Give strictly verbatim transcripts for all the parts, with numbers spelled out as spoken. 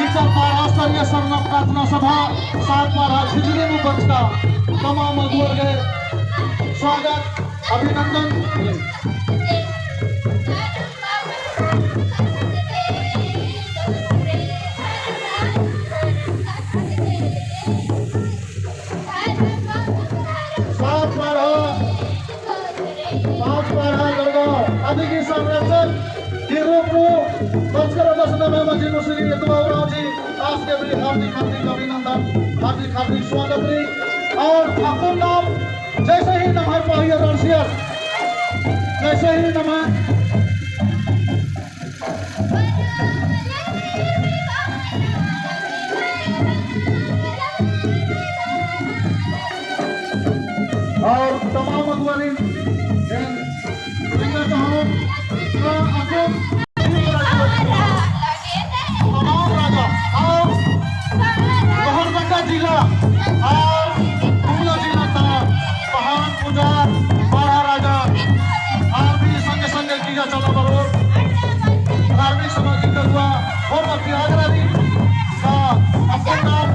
इच्छा पारा स्तरीय सरना प्रार्थना सभा सात पारा झिझरी नू बरचका तमाम अगुवर गे स्वागत, अभिनंदन। सात पारा, सात पारा जलगाँव अदिगही संरक्षक के रूप नू बरचकर रअदस नम्है मझी नू श्री यदुबाबू राव जी, आस गे भी हार्दिक हार्दिक अभिनंदन, हार्दिक हार्दिक स्वागत रई। और अक्कुन नाम जैसे ही नम्है पहाइयर रअनर, जैसे ही नम्है और तमाम अगुवारिन एन रिंगा चाहो, का अक्कुन तमाम राजा और लोहरदगा जिला और गुमला जिला ता पहान पुजार, पाड़ा राजा, आर भी संगे संगे किइय्या चला बरओर, धार्मिक समाजिक अगुवा, होरमर ती आग्रह रई, का अक्कुन नाम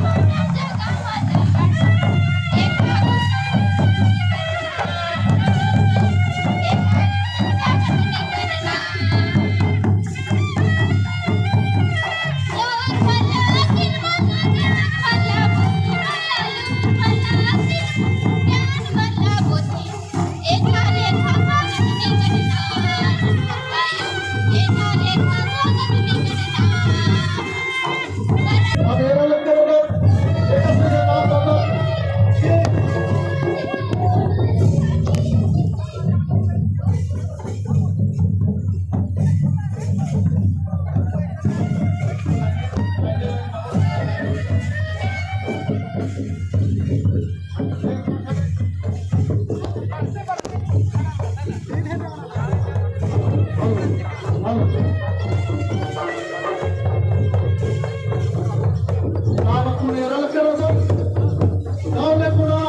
गाँव ले पुना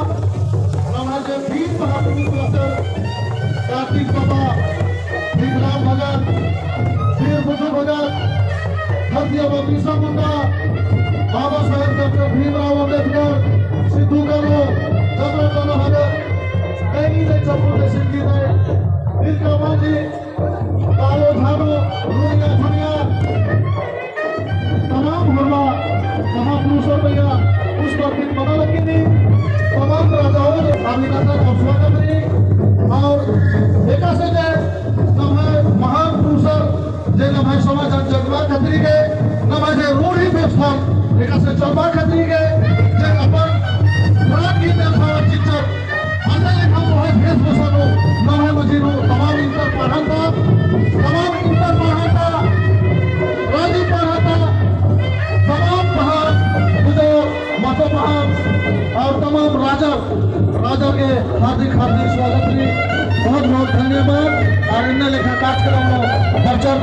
नम्है जे वीर महापुरुष रअदर, कार्तिक बाबा, भीमराव भगत, वीर बुधु भगत, धरती आबा बिरसा मुंडा, बाबा साहेब डॉक्टर भीमराव अम्बेडकर, सिद्धू कान्हू, जमरा कान्हू हगर, कई ले चप्पू ले सिंगी दे, बिरका मांझी, बालो झानो, रुनिया झुनिया, तमाम होरमा, महापुरुषर मइय्याँ, पुष्प अर्पित मना लगी रई, तमाम राजाओं अभिनंदन और स्वागत रई, और एकासे जे नम्है महापुरुषर, जे नम्है समाजन जगवा खतरी गे, नम्है जे रूढ़ि व्यवस्था, एकासे चलवा खतरी गे, जे अपन प्राण की व्यवस्था चिच्चर, अन्ने लेखा मोहे भेष भूषा नू, नम्है मझी नू, तमाम इंटर पढ़ंता, तमाम इंटर पढ़ंता, राजी पढ़ंता, तमाम पहान, बुजुर्ग, माता पहान, और तमाम राजा, राजा गे हार्दिक, हार्दिक स्वागत रई। बहुत, बहुत धन्यवाद। और इन्ने लेखा कार्यक्रम नू बरचर।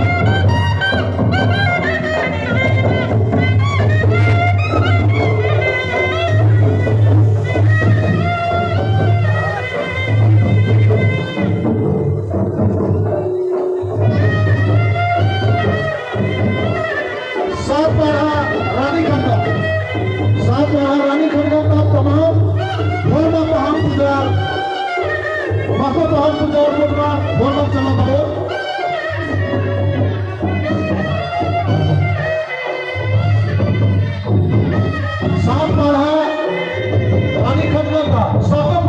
सात पाड़ा रानी खंडा, सात पाड़ा रानी खंडा ता तमाम होरमा पहान पुजार, माता पहान पुजार बोलना, बोलना चला बरओ। सात पाड़ा रानी खंडा ता सात